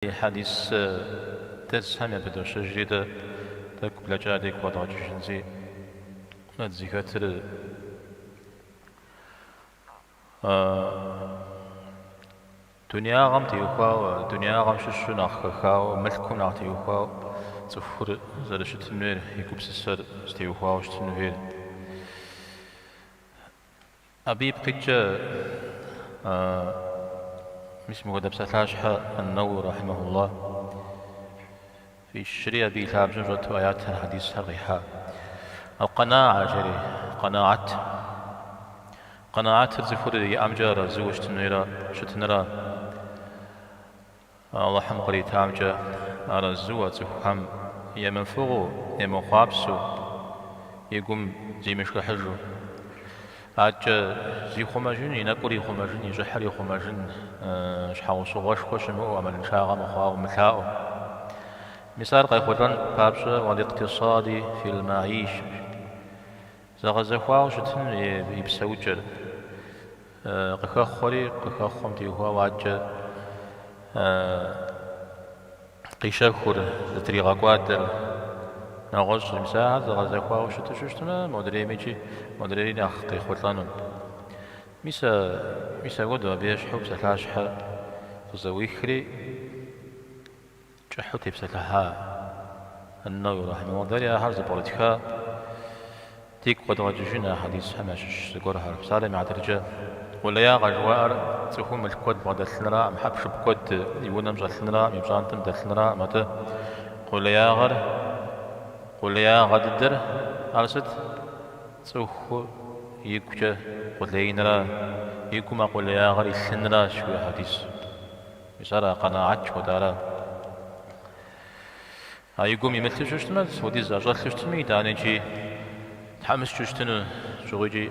Хьэдис дэрсхэм япыдощэжри дэ тӏэкӏу блэкӏа дигу къэдгъэкӏыжынщи, мы дызыхэтыр дунеягъэм теухуауэ, дунеягъэм щыщу нэхъ хэхауэ, мылъкум нэхъ теухуауэ цӏыхур зэрыщытын хуейр, и гупсысэр зытеухуауэ щытын хуейр. Абы ипкъ иткӏэ мис мыхуэдэ псалъащхьэ Ан-Нэуи рахьимэхуллах фӏищри абы и лъабжьэм щӏэту аятхэр, хьэдисхэр къихьа. Аль-къэнаа жери, къэнаат. Къэнаатыр цӏыхур иӏэмкӏэ арэзыуэ щытынра. Алыхьым къритамкӏэ арэзыуэ цӏыхухэм емыфыгъуэу, емыхъуапсэу, и гум зимышхыхьыжу. Адэкӏэ зихъумэжын, и нэкӏур ихъумэжын, и щӏыхьыр ихъумэжын щхьэусыгъуэшхуэ щымыӏэу, ӏэмалыншагъэ мыхъуауэ мылъаӏуэу. Мис ар къайхъулӏэн папщӏэ уаликътисади фил маишэ. Зэгъэзэхуауэ щытын и псэукӏэр. Къыхэхъуэри, къыхэхъуэм теухуауэ адэкӏэ къищэхур, зытригъэкӏуадэр нэгъуэщӏ. Мис ахэр зэгъэзэхуауэ щыту щытмэ, модреймикӏи, модрейри нэхъ къехъулӏэну. Мис мис апхуэдэу абы ещхьу псалъащхьэ къызэӏуихри, Кӏыхьу тепсэлъыхьа Ан-Нэуи рахьимэхуллах дэри ахэр зэпкърытха дигу къэдгъэкӏыжын а хьэдисхэм ящыщ зыгуэрхэр. Псалъэм и хьэтыркӏэ, къулеягъэ жыхуаӏэр цӏыхум мылъку куэд бгъэдэлъынракъым, хьэпшып куэд и унэм щӏэлъынракъым, и пщӏантӏэм дэлъынракъым, атӏэ къулеягъэр, къулеягъэ дыдэр ар сыт? Цӏыхур игукӏэ къулеинра, и гум а къулеягъэр илъынращ, жиӏэ хьэдис. Мис ар а къэнаат жыхуэтӏара. А и гум имылъу щытмэ, сыт хуэдиз ӏэщӏэлъу щытми, итӏанэкӏи тхьэмыщкӏэу щытыну щыгъуикӏи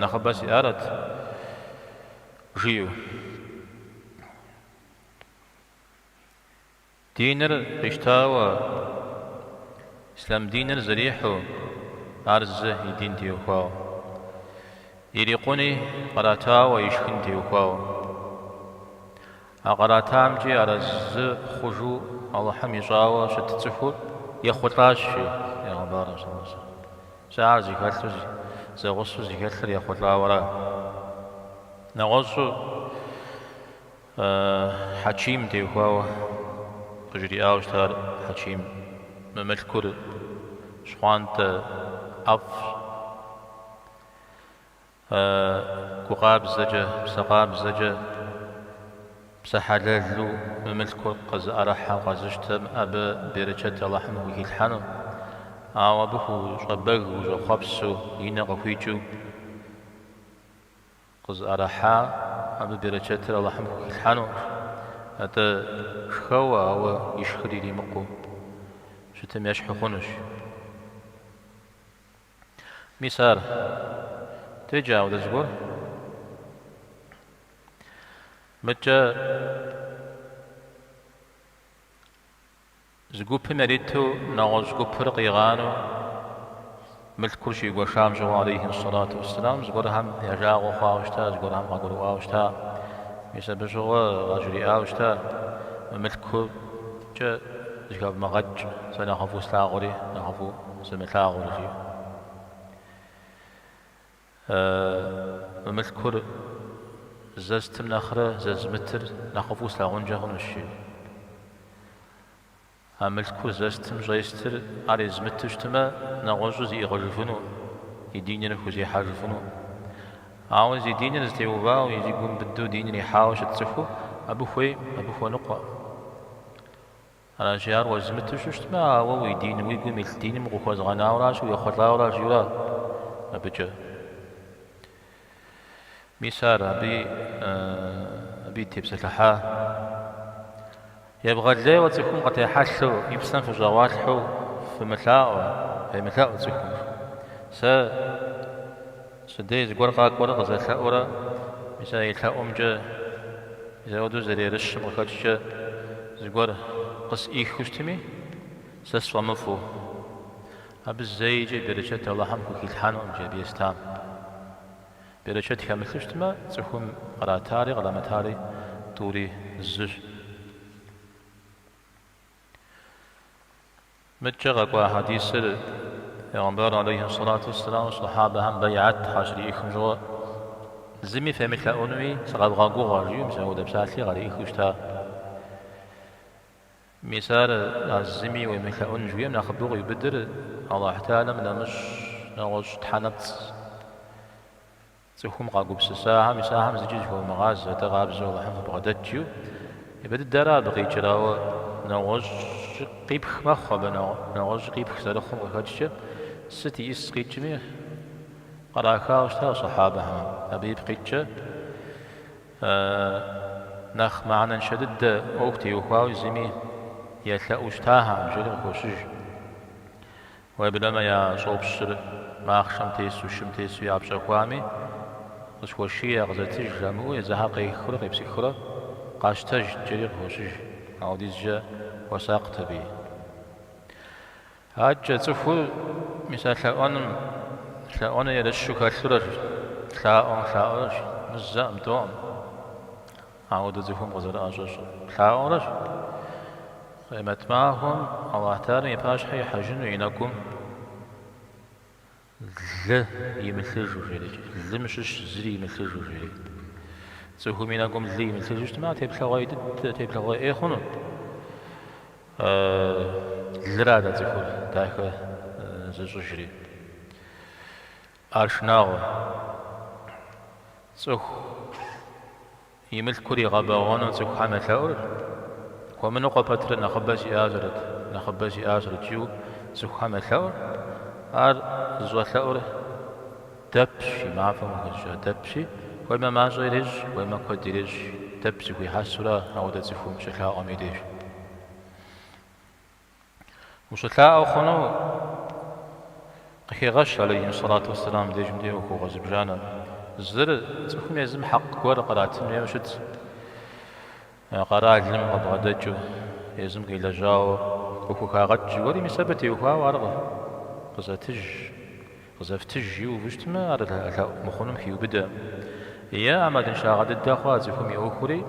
нэхъыбэ сиӏарэт, жиӏэу. Диныр къищтауэ, ислъам диныр зэрихьэу, ар зы и дин теухуауэ. Ирикъуни къратауэ ишхын теухуауэ. А къратамкӏи арэзы хъужу Алыхьым ищӏауэ щыт цӏыхур ехъулӏащ, жи Пейгъэмбарым саллаллаху алейхи вассалам. Мис ар зыхэлъу, зэгъусэу зыхэлъыр ехъулӏауэра. Нэгъуэщӏу. Хьэчим теухуауэ къыжриӏауэ щытар Хьэчим, мы мылъкур щхъуантӏэ ӏэфӏщ. Гу къабзэкӏэ, псэ къабзэкӏэ, псэ хьэлэлу мы мылъкур къызыӏэрыхьэм, къэзыщтэм абы берычэт Алыхьым хухилъхьэну, ауэ абы хущӏэбэгыу, щӏэхъуэпсу, и нэ къыхуикӏыу, Къызыӏэрыхьа абы берычэтыр Алыхьым хухилъхьэну, атӏэ шхэуэ, ауэ ишхыр иримыкъуу щытым ещхьу хъунущ. Мис ар. Деджа ауэдэ зыгуэр? Мыдкӏэ Зы гупым яриту нэгъуэщӏ гупыр къигъанэу мылъкур щигуэшам щыгъуэ, алейхи сэлату уэсселам, зыгуэрхэм я жагъуэ хъуауэ щыта, зыгуэрхэм къагурыӏуауэ щыта. Мис абы щыгъуэ къажриӏауэ щыта, мы мылъкукӏэ зыхэвмыгъэкӏ, сэ нэхъыфӏу слъагъури, нэхъыфӏу сымылъагъури, жиӏэу. Мы мылъкур зэстым нэхърэ зэзмытыр нэхъыфӏу слъагъункӏэ хъунущ, жиӏэу. А мылъкур зэстым щӏестыр ар езмыту щытмэ, нэгъуэщӏу зиӏыгъыжыфыну, и диныр хузехьэжыфыну. Ауэ зи диныр зытеувауэ, зи гум быдэу диныр ихьауэ щыт цӏыху абы хуей, абы хуэныкъуэ. Аращи, ар уэзмыту щытмэ, ауэ уи дин, уи гум илъ диным укъыхуэзгъэнауэращ, уехъулӏауэращ, жиӏэурэ абыкӏэ. Мис ар абы абы тепсэлъыхьа. Ебгъэлейуэ цӏыхум къытехьэлъэу, и псэм фыщӏэгъуалъхьэу фымылъаӏуэ, фемылъэӏу цӏыхум. Сэ сыдей зыгуэр къакӏуэрэ къызэлъэӏурэ, мис а и лъэӏумкӏэ, мис апхуэдэу зэрыерыщым къыхэкӏкӏэ зыгуэр къысӏихыу щытми, сэ сфӏэмыфӏу. Абы зэикӏи берычэт Алыхьым хухилъхьэнукъым, жи абы естам. Берычэт хэмылъу щытмэ, цӏыхум къратари кърамытари тӏури зыщ. Мыдкӏэ къэкӏуа хьэдисыр Пегъэмбар алейхи сэлату уэсселам сахьабэхэм бэйгьэт къащриӏыхым щыгъуэ, зыми фемылъэӏунуи сыкъэвгъэгугъэ, жиӏэу мис апхуэдэ псалъи къариӏыхыу щыта. Мис ар а зыми уемылъэӏун жиӏэм нэхъыбэу къиубыдыр Аллахь Тэхьэлам нэмыщӏ нэгъуэщӏ тхьэ нэпцӏ. Цӏыхум къагупсысахэм, мис ахэм зыкӏи зыхуэвмыгъазэ, атӏэ къабзэу Алыхьым фыбгъэдэт жиӏэу. Япэ дыдэра абы къикӏыр, ауэ нэгъуэщӏ къипх мэхъу абы, нэгъуэщӏ къипх зэрыхъум къыхэкӏкӏэ, сыт иӏыс къикӏми кърахауэ щыта сахьабэхэм. Абы ипкъ иткӏэ нэхъ мыхьэнэншэ дыдэ ӏуэху теухуауи зыми елъэӏуу щытахэкъым, жери къыхощыж. Уеблэмэ я щӏопщыр махъшэм тесу, шым тесу япщӏэхуами, къысхуэший, къызэтыж жамыӏэу езыхэр къехыурэ къепсыхыурэ къащтэжт, жери къыхощыж. Ауэдизкӏэ хуэсакът абыи. Адэкӏэ цӏыхур мис а лъэӏуэным, лъэӏуэныр ерыщу хэлъурэщ, лъаӏуэм лъаӏуэрэщ, мызэкъым, тӏэукъым. Ауэдэ цӏыхум къызэрыӏэщӏэщӏыр лъаӏуэрэщ. Къемэт махуэм Аллахь Тэхьэлам и пащхьэ ихьэжыну и нэгум лы имылъыжу жери, лым щыщ зыри имылъыжу жери. Цӏыхум и нэгум лы имылъыжу щытмэ, ар теплъэгъуей дыдэ, теплъэгъуей ӏей хъуну. Лыра дэ цӏыхур дахэ зыщӏыжри. Ар шынагъуэ. Цӏыху и мылъкур игъэбэгъуэну цӏыхухэм елъэӏур, хуэмыныкъуэ пэтрэ нэхъыбэ сиӏащэрэт, нэхъыбэ сиӏащэрэт жиӏэу цӏыхухэм елъэӏур, ар зыщӏэлъэӏур дэпщ, мафӏэм къыхэщӏыкӏа дэпщи, хуеймэ мащӏэ ирещӏ, хуеймэ куэд ирещӏ, дэп зыхуихьэсурэ ауэдэ цӏыхум щылъаӏуэм и деж. Ущылъаӏуэ хъуну къыхегъэщ алейхи сэлату уэсселам дежым де ӏуэхугъуэ зыбжанэ. Зыр цӏыхум езым хьэкъ гуэр къратын хуейуэ щытщ, къэралым къыбгъэдэкӏыу, езым къилэжьауэ къыхухагъэкӏ зыгуэри, мис абы теухуауэ ар къызэтыж, къызэфтыж жиӏэу уву щытмэ, ар лъэӏу мыхъунум хиубыдэ. Е ӏэмалыншагъэ дыдэ хъуа цӏыхум и ӏуэхури,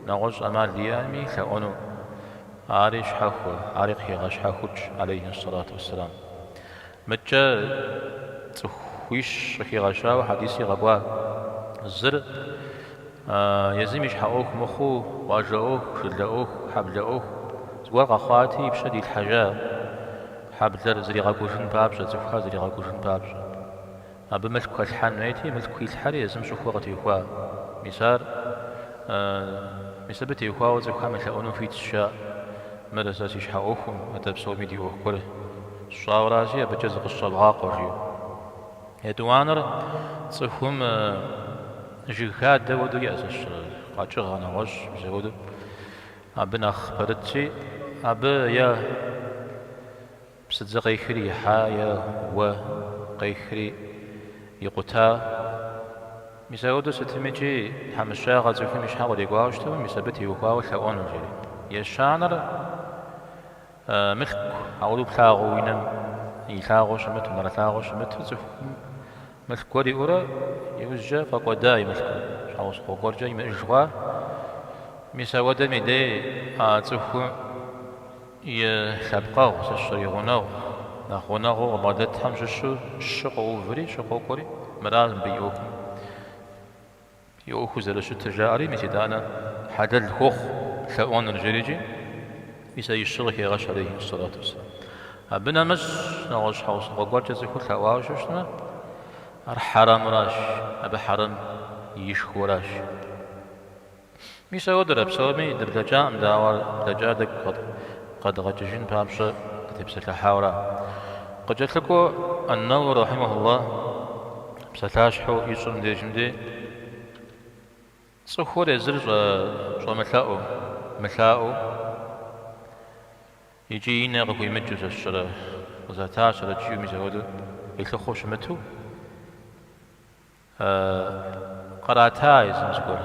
нэгъуэщӏ ӏэмал иӏэми лъэӏуэну. Ари щхьэхуэ, ари къыхегъэщхьэхукӏ, алейхи сэлату уэсселам. Мыдкӏэ цӏыхуищ къыхигъэщауэ хьэдис игъэкӏуа. Зыр езым и щхьэ ӏуэху мыхъуу, къуажэ ӏуэху, жылэ ӏуэху, хьэблэ ӏуэху зыгуэр къэхъуати, и пщэ дилъхьэжа хьэблэр зригъэкӏужын папщӏэ, цӏыхухэр зригъэкӏужын папщӏэ. Абы мылъку хэлъхьэн хуейти, мылъку хилъхьэри езым щӏыхуэ къытехуа. Мис ар, мис абы теухуауэ цӏыхухэм елъэӏуну хуитщ, жаӏэ. Мыр сэ си щхьэ ӏуэхум, атӏэ псоми ди ӏуэху гуэр сщӏауэращи, абыкӏэ зыкъысщӏэвгъакъуэ, жиӏэу. Етӏуанэр цӏыхум жыг хадэ хуэдэу иӏэ сэ сщӏэрэ, къэкӏыгъэ нэгъуэщӏ, мис апхуэдэу. Абы нэхъ пэрытщи, абы е Псыдзэ къехри ихьа е уэ къехри икъута. Мис апхуэдэу сытымикӏи тхьэмыщкӏагъэ цӏыхум и щхьэ кърикӏуауэ щытмэ, мис абы теухуауэ лъэӏуэну, жери. Ещанэр мылъку, ауэдэу плъагъуу уи нэм илъагъуу щымыту, нэрылъагъуу щымыту цӏыхум мылъку гуэр иӏэурэ иужькӏэ фӏэкӏуэда и мылъкур, щхьэусыгъуэ гуэркӏэ имыӏэж хъуа. Мис апхуэдэм и дей а цӏыхум И лъэпкъэгъу, сэ сщӏэрэ, и гъунэгъу, нэхъ гъунэгъуу къыбгъэдэтхэм щыщу щы къоуври, щы къокӏуэри, мыра мыбы и ӏуэхум, и ӏуэхуу зэрыщытыр жаӏэри, мис итӏанэ хьэлэл хуохъу лъэӏуэныр жерикӏи, мис а и щыр къыхегъэщ алейхи сэлату уэсселам. Абы нэмыщӏ нэгъуэщӏ щхьэусыгъуэ гуэркӏэ цӏыхур лъэӏуауэ щытмэ, ар хьэрэмуращ, абы хьэрэм ишхыуращ. Мис ауэдэрэ псоми дыблэкӏакъым дэ, ауэ блэкӏар дигу къэдгъэкӏыжын папщӏэ дытепсэлъыхьауэра. Къыкӏэлъыкӏуэу Ан-Нэуэуи рахьимэхуллах псалъащхьэу ищӏыр мыбдежым дей цӏыхур езыр щӏэмылъэӏуу, мылъаӏуэу икӏи и нэ къыхуимыкӏыу сэ сщӏэрэ къызатащэрэт жиӏэу мис апхуэдэу къилъыхъуэу щымыту, Кърата езым зыгуэр,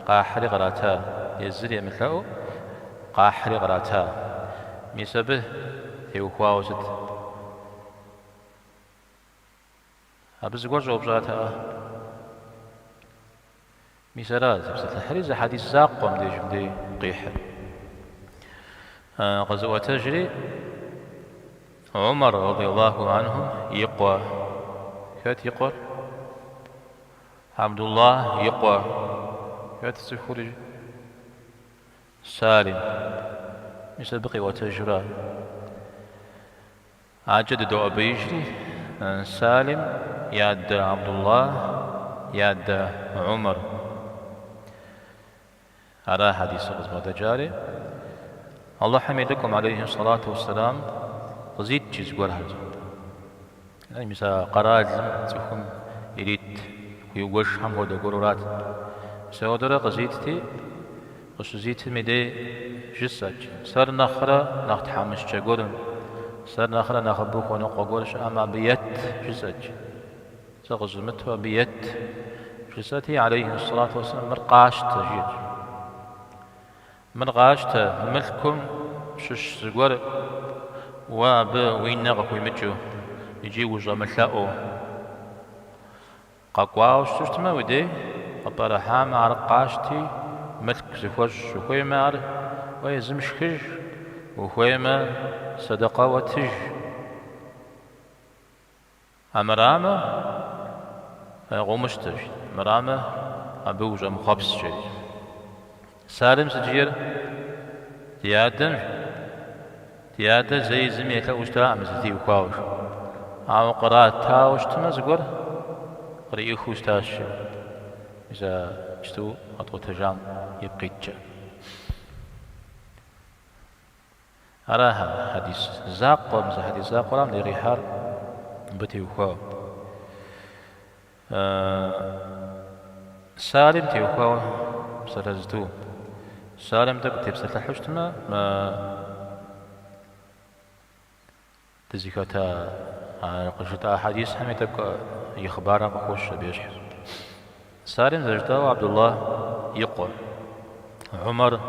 къахьри кърата, езыр емылъэӏуу къахьри кърата. Мис абы теухуауэ сыт? Абы зыгуэр щӏэупщӏатэкъэ? Мис ара зытепсэлъыхьри зы хьэдис закъуэ мыбдежым дей къихьыр. Къэзыӏуэтэжри. Умар радиаллаху анху и къуэ. Хэт и къуэр? Абдуллах и къуэ. Хэт цӏыхур иджы? Салим. Мис абы къиӏуэтэжура. Адэкӏэ дыдоӏэбеижри, Салим и адэ Абдуллах и адэ Умар. Ара хьэдисыр къызыбгъэдэкӏари, Алыхьым и лӏыкӏуэм, алейхи сэлату уэсселам, къызит жи зыгуэрхэр. Мис а къэралым цӏыхум ирит хуиугуэшхэм хуэдэ гуэрурат. Мис ауэдэрэ къызитти, къыщызитым и дей жысӏэт, сэр нэхърэ нэхъ тхьэмыщкӏэ гуэрым, сэр нэхърэ нэхъыбэу хуэныкъуэ гуэр щыӏэмэ, абы ет, жысӏэт. Сэ къызумыту абы ет, жысӏэти, алейхи сэлату уэсселам, мыр къащтэ, жиӏэт. Мыр къащтэ, мы мылъкум щыщ зыгуэр уэ абы уи нэ къыхуимыкӏыу икӏи ущӏэмылъэӏуу къэкӏуауэ щытмэ, уи дей къыпӏэрыхьамэ, ар къащти, мылъку зыхуэщӏ, ухуеймэ ар уэ езым шхыж, ухуеймэ сэдэкъэуэ тыж. Амырамэ, къыумыщтэ, жи. Амырамэ, абы ущӏэмыхъуэпс, жери. Салим сыт жиӏэр? Ди адэм, жи. Ди адэр зэи зыми елъэӏуу щытакъым зытеухуауэ, жи. Ауэ къратауэ щытмэ, зыгуэр къриӏыхыу щытащ, жи. Мис а иджыпсту къэтӏуэтэжам ипкъ иткӏэ. Ара хьэдис закъуэ, мис а хьэдис закъуэрам дей къихьар мыбы теухуауэ. Салим теухуауэ псалъэ зытӏу. Салим тӏэкӏу тепсэлъыхьу щытмэ, мы дызыхэта а къыжытӏа хьэдисхэми тӏэкӏу и хъыбарыр къыхощ абы ещхь. Салим зэрыжытӏауэ Абдуллах и къуэ, Умар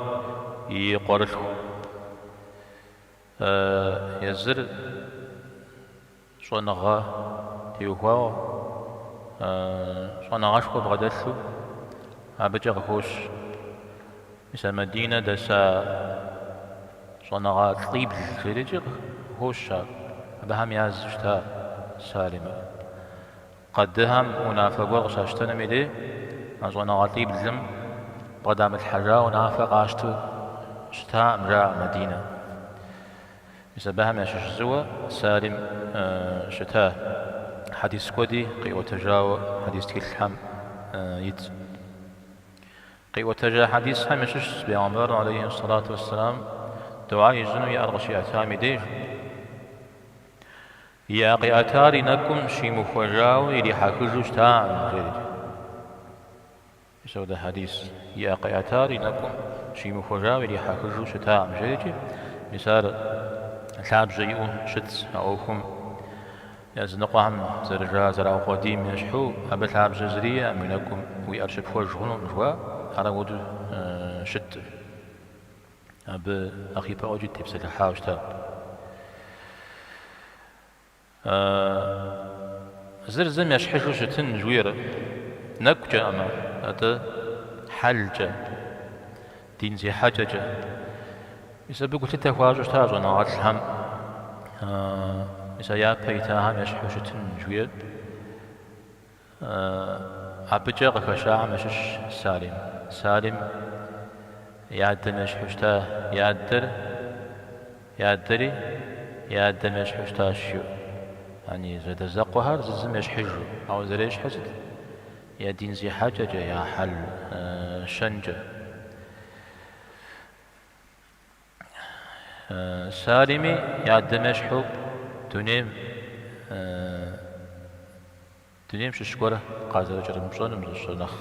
и къуэрылъху. Езыр щӏэныгъэ теухуауэ, щӏэныгъэшхуэ бгъэдэлъу абыкӏэ къыхощ. Мис а Мадинэ дэса щӏэныгъэлӏибл жерикӏи къыхощ ар, абыхэм язу щыта Салимыр. Къадыхэм унафэ гуэр къыщащтэнум и дей а щӏэныгъэлӏиблым бгъэдамылъхьэжа унафэ къащтэу щытакъым, жаӏэ Мадинэ. Мис абыхэм ящыщ зыуэ Салим щыта. Хьэдис куэди къиӏуэтэжауэ хьэдис тхылъхэм итщ. Къиӏуэтэжа хьэдисхэм ящыщщ Бегъымбарым алейхи сэлату уэсселам дугьэ ищӏыну и ӏэр къыщиӏэтам и деж. И ӏэ къиӏэтар и нэкӏум щимыхуэжауэ ирихьэхыжу щытакъым, жерикӏ. Мис апхуэдэ хьэдис. И ӏэ къиӏэтар и нэкӏум щимыхуэжауэ ирихьэхыжу щытакъым, жерикӏи. Мис ар лъабжьэ иӏэу щытщ а ӏуэхум. Языныкъуэхэм зэрыжа зэраукъуэдийм ещхьу, абы лъабжьэ зыри иӏэкъым, уи нэкӏум уи ӏэр щыпхуэж хъунукъым жыхуаӏэр, ар апхуэдэу щыткъым. Абы нэхъ ипэӏуэкӏи тепсэлъыхьауэ щыта. Зыр зым ещхьыжу щытын жыхуиӏэр нэкӏукӏэкъымэ, атӏэ хьэлкӏэ, дин зехьэкӏэкӏэ. Мис абы гулъытэ хуащӏу щыта щӏэныгъэлӏхэм, мис а япэ итахэм ещхьу щытын жыхуиӏэр. Абыкӏэ къыхэщахэм ящыщщ Салим. Салим и адэм ещхьу щыта, и адэр, и адэри и адэм ещхьу щытащ жиӏэу. Яни зэадэзэкъуэхэр зы зым ещхьыжу, ауэ зэрещхьыр сыт? Я дин зехьэкӏэкӏэ, я хьэл щэнкӏэ. Салими и адэм ещхьу дунейм дунейм щыщ гуэр къазэрыкӏэрымыпщӏэным, зыщӏэ нэхъ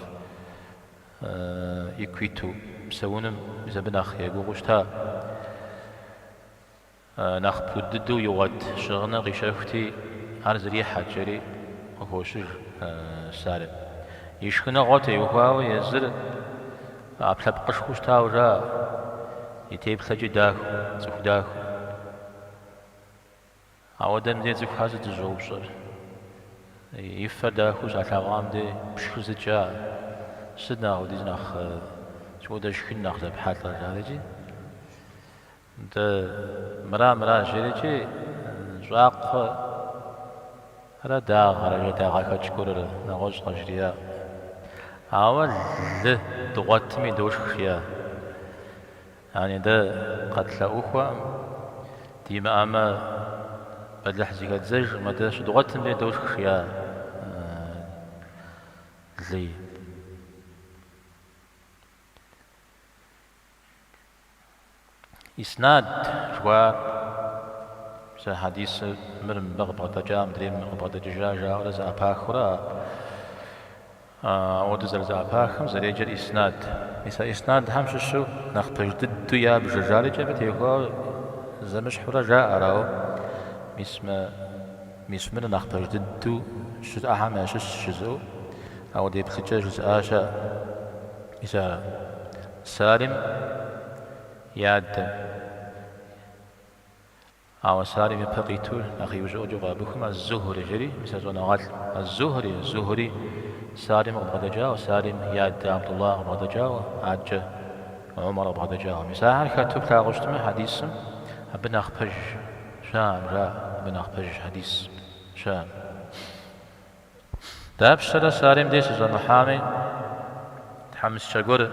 ику иту псэуным, мис абы нэхъ егугъуу щыта. Нэхъ пуд дыдэу игъуэт щыгъыныр къищэхути, ар зрихьэт, жери къыхощыж Салим. И шхыныгъуэ теухуауэ езыр ӏэпкълъэпкъышхуэу щытауэ жаӏэ, и теплъэкӏи дахэу, цӏыху дахэу. Ауэдэм дей цӏыхухэр сыт зыщӏэупщӏэр? И фэр дахэу щалъэгъуам дей пшхыр сыт жаӏэ? Сыт нэхъ хуэдиз нэхъ, сыт хуэдэ шхын нэхъ зэпхьэлӏэр, жарикӏи. Нтӏэ, мыра, мыра, жерикӏи, Щӏакхъуэрэ дагъэрэ е дагъэхэкӏ гуэррэ, нэгъуэщӏ къажриӏа. Ауэ лы дгъуэтми дошх жиӏа. Яни дэ къэтлъэӏухуэкъым, димыӏэмэ бэлыхь зыхэддзэжкъым, атӏэ щыдгъуэтым дей дошх жиӏа лыи. Иснад жыхуаӏэр, мис а хьэдисыр мыр мыбы къыбгъэдэкӏа, мыдрейм къыбгъэдэкӏыжа жаӏэурэ зэӏэпахыурэ, ауэдэу зэрызэӏэпахым зэреджэр иснад. Мис а иснадхэм щыщу нэхъ пэж дыдэу ябжыр жарикӏэ абы теухуауэ зэмыщхьурэ жаӏэр, ауэ мис мы, мис мыр нэхъ пэж дыдэу щыӏэхэм ящыщщ жызыӏэу ауэдэ еплъыкӏэ жызыӏа щыӏэ. Мис ара Салим и адэм. Ауэ Салим ипэ къиту нэхъ иужьыӏуэкӏэ къабыхым Аз-Зухри жери, мис а щӏэныгъэлӏ Аз-Зухри, Зухри Салим къыбгъэдэкӏауэ, Салим и адэ Абдулла къыбгъэдэкӏауэ, адэкӏэ Умар къыбгъэдэкӏауэ. Мис ахэр хэту плъагъуу щытмэ, хьэдисым абы нэхъ пэж щыӏэкъым, жаӏэ, абы нэхъ пэж хьэдис щыӏэкъым. Дапщэрэ Салим дей сыщӏэмыхьами, тхьэмыщкӏэ гуэр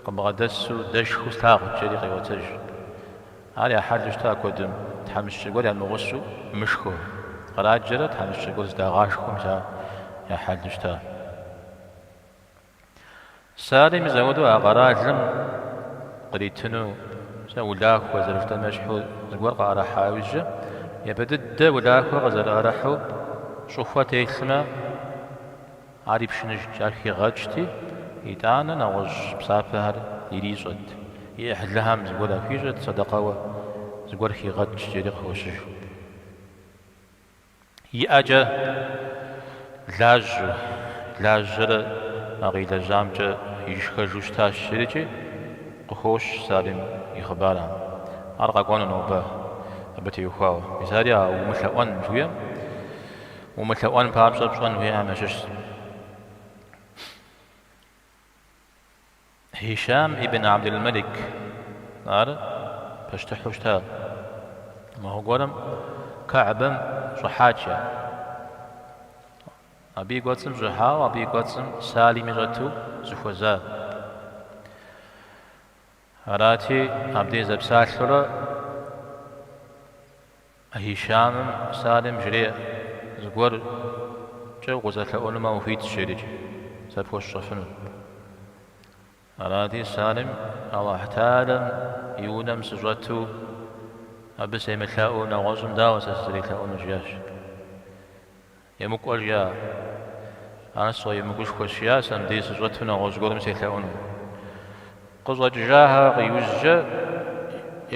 къыбгъэдэсу дэшхыу слъагъут, жери къеӏуэтэж. Ар я хьэлу щыта куэдым, тхьэмыщкӏэ гуэр ямыгъусэу мышхэу. Къраджэрэ тхьэмыщкӏэ гуэр зыдагъашхэу мис ар я хьэлу щыта. Салим мис ауэдэу а къэралым къритыну сэ улахуэ зэрыжытӏэм ещхьу зыгуэр къыӏэрыхьа иужькӏэ, япэ дыдэ улахуэ къызэрыӏэрыхьэу щӏыхуэ телъмэ, ар ипшыныжт, ар хигъэкӏти, итӏанэ нэгъуэщӏ псапэхэр ирищӏэт, и ӏыхьлыхэм зыгуэр яхуищӏэт, сэдэкъэуэ зыгуэр хигъэкӏт, жери къыхощыж. И ӏэкӏэ лажьэу, лажьэрэ а къилэжьамкӏэ ишхэжу щытащ жерикӏи, къыхощ Салим и хъыбарым. Ар къэкӏуэну нобэ абы теухуауэ. Мис ари а умылъэӏуэн жыхуиӏэм, умылъэӏуэн папщӏэ пщӏэн хуейхэм ящыщщ. Хьишам ибн Абдул-Малик, ар пащтыхьу щыта. Махуэ гуэрым Кэгьбэм щӏыхьат жаӏэ. Абы и кӏуэцӏым щӏыхьауэ, абы и кӏуэцӏым Салими щӏэту зыхуэза. Арати, абдей зэпсалъэурэ Хьишамым Салим жреӏэ, Зыгуэркӏэ укъызэлъэӏунумэ ухуитщ, жерикӏ, сэ пхуэсщӏэфыну. Арати, Салим Алыхь Тэхьэлам и унэм сыщӏэту абы семылъэӏуу нэгъуэщӏым дауэ сэ сызэрелъэӏунур, жиӏащ. Емыкӏуэ жиӏа. Ар сфӏэемыкӏушхуэщ, жиӏа, сэ мыбдеж сыщӏэту нэгъуэщӏ гуэрым селъэӏуну. Къыщӏэкӏыжахэ иужькӏэ,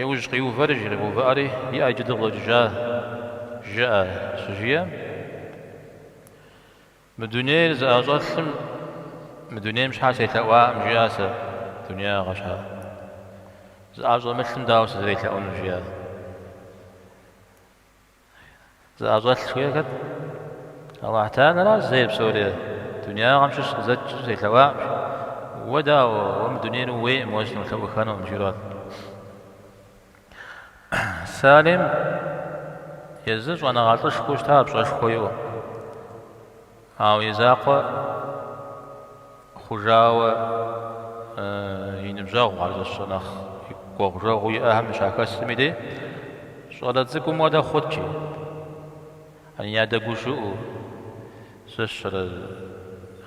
иужь къиувэри, жи, къигъэувыӏэри, иӏэ иджы дыкъыщӏэкӏыжа, жыӏэ, щыжиӏэм. Мы дунейр зыӏэщӏэлъым, мы дунейм щхьэ селъэӏуакъым, жиӏа сэ, дунеягъэ щхьэ. Зыӏэщӏэмылъым дауэ сызэрелъэӏунур, жиӏа. Зыӏэщӏэлъ жыхуиӏэр хэт? Алыхь Тэхьэларащ зейр псори. Дунеягъэм щыщ къызэт жысӏэу селъэӏуакъым. Уэ дауэ, уэ мы дунейр ууейкъым, уэ сынолъэӏухэнукъым, жиӏэу. Салим езыр щӏэныгъэлӏышхуэу щыта, пщӏэшхуэ иӏэу. Ауэ и закъуэ хъужауэ и ныбжьэгъухэр, зэщэ нэхъ кӏуэгъужэгъуу иӏэхэм щахэсым и дей, щӏалэ цӏыкӏум хуэдэ хъут, жи. Ядэгушыӏэу, зэщэрэ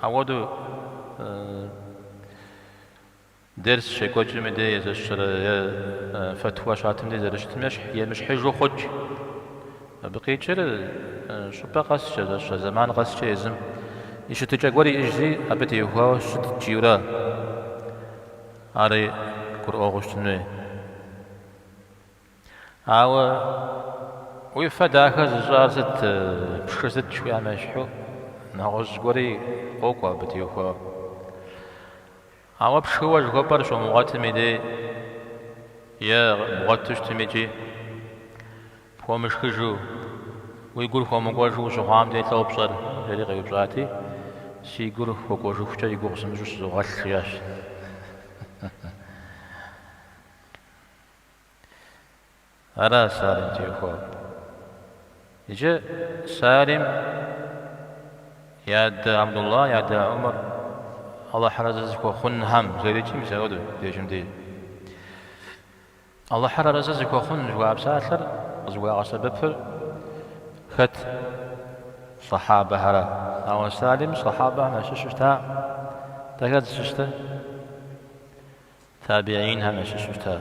ауэдэу Дерс щекӏуэкӏым и дей зэщэрэ е фэтуа щатым дей зэрыщытым ещхь, емыщхьыжу хъут. Абы къикӏыр щӏыпӏэ къэскӏэ, зэщэ зэман къэскӏэ езым и щытыкӏэ гуэр иӏэжти, абы теухуауэ щытт жиӏэурэ. Ари гурыӏуэгъуэу щытын хуей. Ауэ уи фэ дахэ зыщӏар сыт, пшхыр сыт жыхуиӏэм ещхьу, нэгъуэщӏ гуэри къокӏуэ абы теухуауэ. Ауэ пшхыуэ жыхуэпӏэр щомыгъуэтым и дей е бгъуэту щытым икӏи пхуэмышхыжу, уи гур хуэмыкӏуэжу ущыхъуам дей лӏо пщӏэр, жери къеупщӏати, си гур хуэкӏуэжыхукӏэ и гугъу сымыщӏу щызогъэлъ, жиӏащ. Ара Салим теухуауэ. Иджы Салим и адэ Абдулла, и адэ Умар Алыхьыр арэзы зыхуэхъунхэм жеӏэрикӏи мис апхуэдэу дежым дей. Алыхьыр арэзы зыхуэхъун жыхуаӏэ псалъэр къызыхуагъэсэбэпыр хэт? Сэхьабэхэра. Ауэ Салим сэхьабэхэм ящыщу щыта. Атӏэ хэт зыщыщтыр? Табиинхэм ящыщу щыта.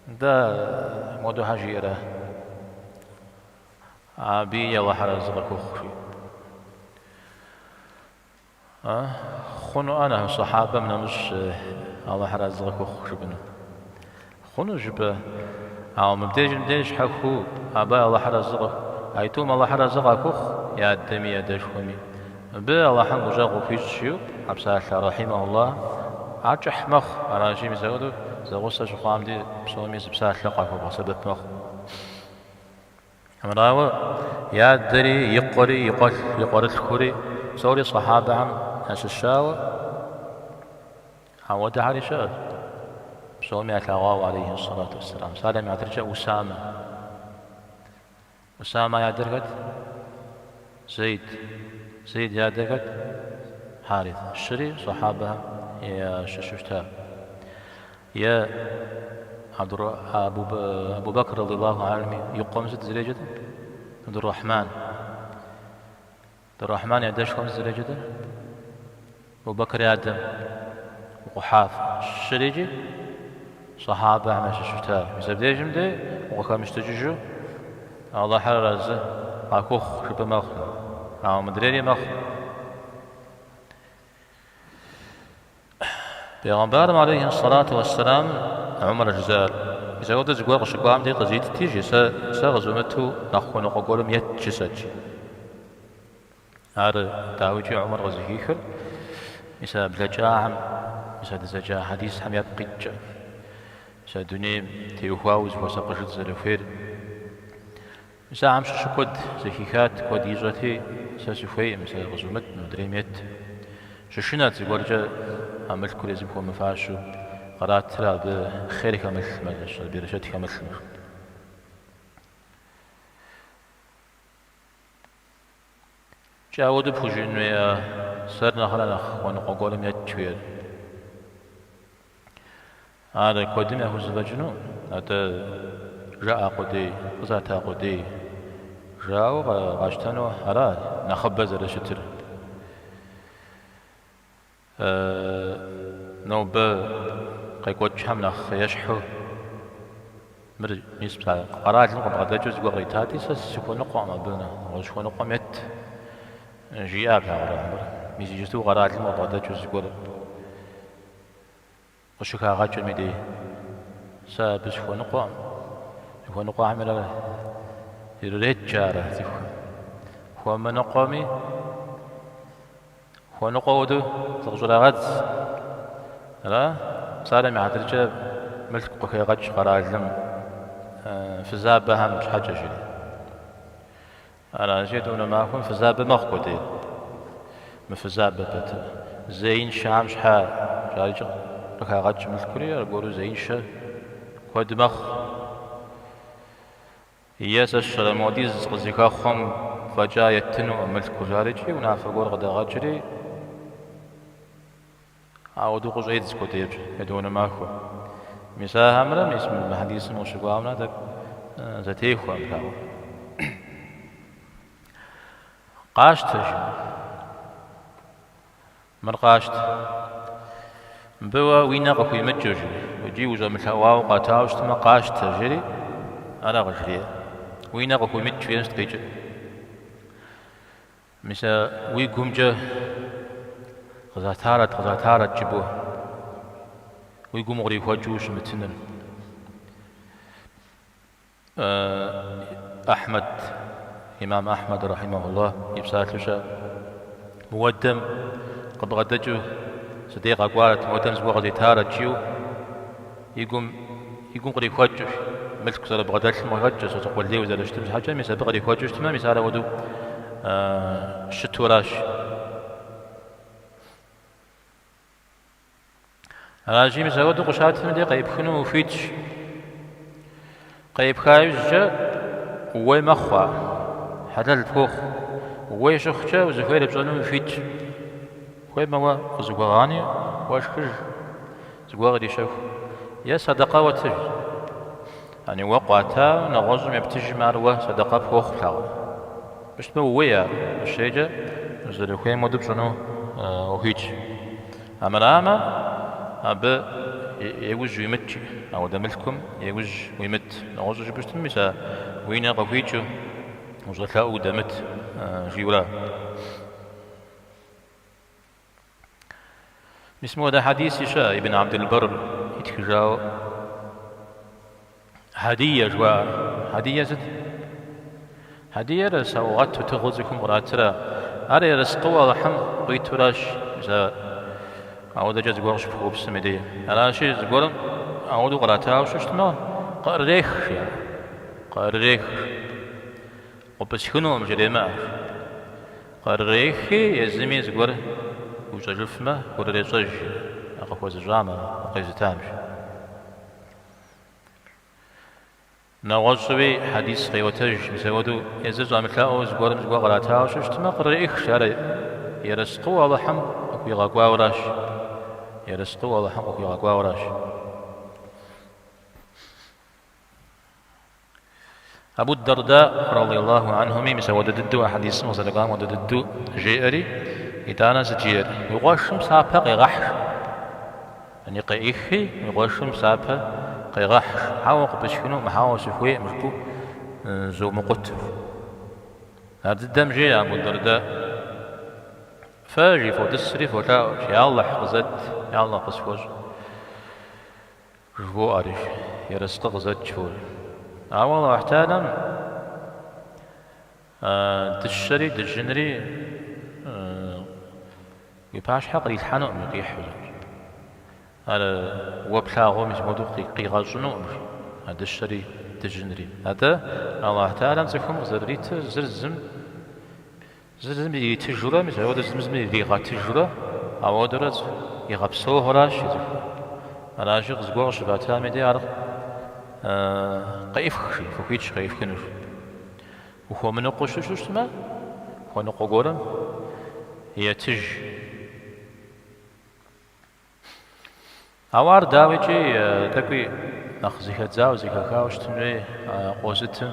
Нтӏэ, мыуэду щхьэ жиӏэрэ? Абыи Алыхьыр арэзы къыхухъу, жи. Хъунуӏэ нэхъ сэхьабэм нэмыщӏ Алыхьыр арэзы къыхухъу жыпӏэну? Хъуну жыпӏэ, ауэ мыбдежым деж щхьэхуэу абы Алыхьыр арэзы къыху, аитӏум Алыхьыр арэзы къахухъу, и адэми и адэшхуэми. Мыбы Алыхьым гущӏэгъу къыхуищӏ жиӏэу а псалъэ рахьимэхуллах ар кӏыхь мэхъу, аращи мис апхуэдэу зэгъусэ щыхъуам дей псоми зы псалъэ къахуэбгъэсэбэп мэхъу. Арауэ, и адэри, и къуэри, и къуэлъ, и къуэрылъхури псори сэхьабэхэм ящыщауэ, Ауэдэхэри щыӏэщ. Псоми ялъэгъуауэ, алейхи сэлату уэсселам. Псалъэм и хьэтыркӏэ Усамэ. Усамэ и адэр хэт? Зейд. Зейд и адэр хэт? Хьарис. Щыри сэхьабэхэм ящыщу щыта. Е Абу Бэкр радиаллаху анху и къуэм сыт зэреджэтыр? Абдуррахьман. Абдуррахьман и адэшхуэм сыт зэреджэтыр? Абу Бэкр и адэм Къухьафэ. Щырикӏи сэхьабэхэм ящыщу щыта. Мис абдежым дей укъыхэмыщтыкӏыжу Алыхьыр арэзы къахухъу жыпӏэ мэхъу. Ауэ мыдрейри мэхъу. Пегъэмбарым алейхи сэлату уэсселам Умар жызыӏэр, Мис апхуэдэу зыгуэр къыщыкӏуам дей къызитти, жи, сэ сэ къызумыту нэхъ хуэныкъуэ гуэрым ет жысӏэт, жи. Ар дауикӏи Умар къызыхихыр, мис а блэкӏахэм, мис а дызэджа хьэдисхэм япкъ иткӏэ, мис а дунейм теухуауэ узыхуэсакъыжын зэрыхуейр. Мис ахэм щыщу куэд зэхихат, куэд ищӏэти, сэ сыхуейкъым, сэ къызумыт, мыдрейм ет. Щышынэт зыгуэркӏэ а мылъкур езым хуэмыфащэу къратрэ абы хъер хэмылъмэ, берычэт хэмылъмэ. Икӏи ауэдэу пхужыӏэн хуейӏэ, сэр нэхърэ нэхъ хуэныкъуэ гуэрым ет жиӏэр. Ар куэдым яхузэфӏэкӏыну, атӏэ жаӏа къудей, къызата къудей жаӏэу къащтэну ара нэхъыбэ зэрыщытыр? Нобэ къекӏуэкӏхэм нэхъ ещхьу мыр мис къэралым къыбгъэдэкӏыу зыгуэр къритати, сэ сыхуэныкъуэкъым абы, нэгъуэщӏ хуэныкъуэм ет, жиӏа плъагъурэ Умар. Мис иджысту къэралым къыбгъэдэкӏыу зыгуэр къыщыхагъэкӏым и дей, сэ абы сыхуэныкъуэкъым, хуэныкъуэхэм ирырет жаӏэрэ цӏыхухэм. Хуэмыныкъуэми, Хуэныкъуэ хуэдэу зыкъыщӏрагъэдз. Ара? Псалъэм и хьэтыркӏэ мылъку къыхегъэкӏ къэралым фызабэхэм щхьэкӏэ жери. Аращи, етӏуанэ махуэм фызабэ мэхъу куэдей. Мыфызабэ пэтрэ. Зеиншэхэм щхьа жарикӏ къыхагъэкӏ мылъкури, аргуэру зеиншэ куэд мэхъу. Е сэ сщӏэрэ модиз къызыхэхъуэм фӏэкӏа еттынукъым мылъку жарикӏи унафэ гуэр къыдагъэкӏри, ауэдэу къыщӏедз куэдей етӏуанэ махуэ. Мис ахэмрэ мис мы хьэдисым къыщыкӏуамрэ тӏэкӏу зэтехуэкъым, плъагъурэ. Къащтэ, жи. Мыр къащтэ. Мыбы уэ уи нэ къыхуимыкӏыу, жи, икӏи ущӏэмылъэӏуауэ къуатауэ щытмэ, къащтэ, жери, ара къыжриӏэ. Уи нэ къыхуимыкӏ жиӏэм сыт къикӏыр? Мис а уи гумкӏэ къызатарэт, къызатарэт жыпӏэу, уи гум кърихуэкӏыу ущымытыныр. Ахьмэд, имам Ахьмэд рахьимэхуллах и псалъэу щыӏэ. Мыуэдэм къыбгъэдэкӏыу си дей къэкӏуарэт, мыуэдэм зыгуэр къызитарэт жиӏэу и гум, и гум кърихуэкӏыу, мылъку зэрыбгъэдэлъым къыхэкӏыу, сэ сыкъулейуэ зэрыщытым щхьэкӏэ, мис абы кърихуэкӏыу щытмэ, мис ар ауэдэу щыту аращ. Аращи, мис апхуэдэу къыщатым дей къеӏыпхыну ухуитщ. Къеӏыпха иужькӏэ ууей мэхъу ар. Хьэлэл пхуохъу. Ууей щыхъукӏэ узыхуейр пщӏэну ухуитщ. Хуеймэ уэ къызыхуэгъани, уэ шхыж, зыгуэр кърищэху. Е сэдэкъэ уэ тыж. Яни уэ къуата нэгъуэщӏым ептыжым ар уэ сэдэкъэ пхуохъу плъагъур. Щытмэ ууей ар, ущейкӏэ узэрыхуейм хуэдэу пщӏыну ухуитщ. Амырамэ, абы еужь уимыт, ауэдэ мылъкум еужь уимыт. Нэгъуэщӏу жыпӏэу щытмэ, мис а уи нэ къыхуикӏыу, ущӏэлъэӏуу удэмыт, жиӏэурэ. Мис мыуэдэ хьэдиси щыӏэ, Ибн Абдул-Барр итхыжауэ. Хьэдие жыхуаӏэр. Хьэдие сыт? Хьэдиер саугъэту тыгъэу цӏыхум къратыра. Ар ерыскъыуэ Алыхьым къуитуращ, мис а ауэдэкӏэ зыгуэр къыщыпхуэупсым и дей. Аращи, зыгуэрым ауэдэу къратауэ щытмэ, къыӏрырех, жиӏэ. Къыӏрырех. Къыпӏысхынукъым жремыӏэ. Къырырехи, езыми зыгуэр хуищӏэжыфмэ, хурырещӏэж а къыхуэзыщӏам, а къезытам. Нэгъуэщӏуи хьэдис къеӏуэтэж, мис апхуэдэу езыр щӏэмылъэӏуу зыгуэрым зыгуэр къратауэ щытмэ, кърыреӏых, ар ерыскъыуэ Алыхьым къыхуигъэкӏуауэращ. Ерыскъыуэ Алыхьым къыхуигъэкӏуауэращ. Абу Дарда, радиаллаху анхуми, мис ауэдэ дыдэу а хьэдисым къызэрыкӏуам хуэдэ дыдэу жеӏэри, итӏанэ сыт жиӏэр? Уи къуэшым псапэ къегъэхь. Яни къеӏыхи, уи къуэшым псапэ къегъэхь. Хьэуэ къыпысхынукъым, хьэуэ сыхуейкъым жыпӏэу зомыкъут. Ар дыдэм жеӏэ Абу Дарда. Фэ, жи, фотӏысри фолъаӏуэ, я Алыхь къызэт, я Алыхь къысхуэщӏ. Жывоӏэри, ерыскъы къызэт жывоӏэри. Ауэ Алыхь Тэхьэлам дыщэри дыжьынри уи пащхьэ кърилъхьэнукъым, къихьу. Ар уэ плъагъуу мис мыуэдэу къигъэщӏынукъым а дыщэри дыжьынри. Атӏэ Алыхь Тэхьэлам цӏыхум къызэрыритыр зыр зым Зыр зым иритыжурэ, мис ауэдэ зым зым иригъэтыжурэ, ауэдэрэ игъэпсэухэращ цӏыхур. Аращи, зыгуэр къыщыватам и дей ар къеӏыфх, жи, фыхуитщ къеӏыфхыну. Ухуэмыныкъуэу щыту щытмэ, хуэныкъуэ гуэрым етыж. Ауэ ар дауикӏи тӏэкӏуи нэхъ зыхэдзауэ, зыхэхауэ щытын хуей къозытым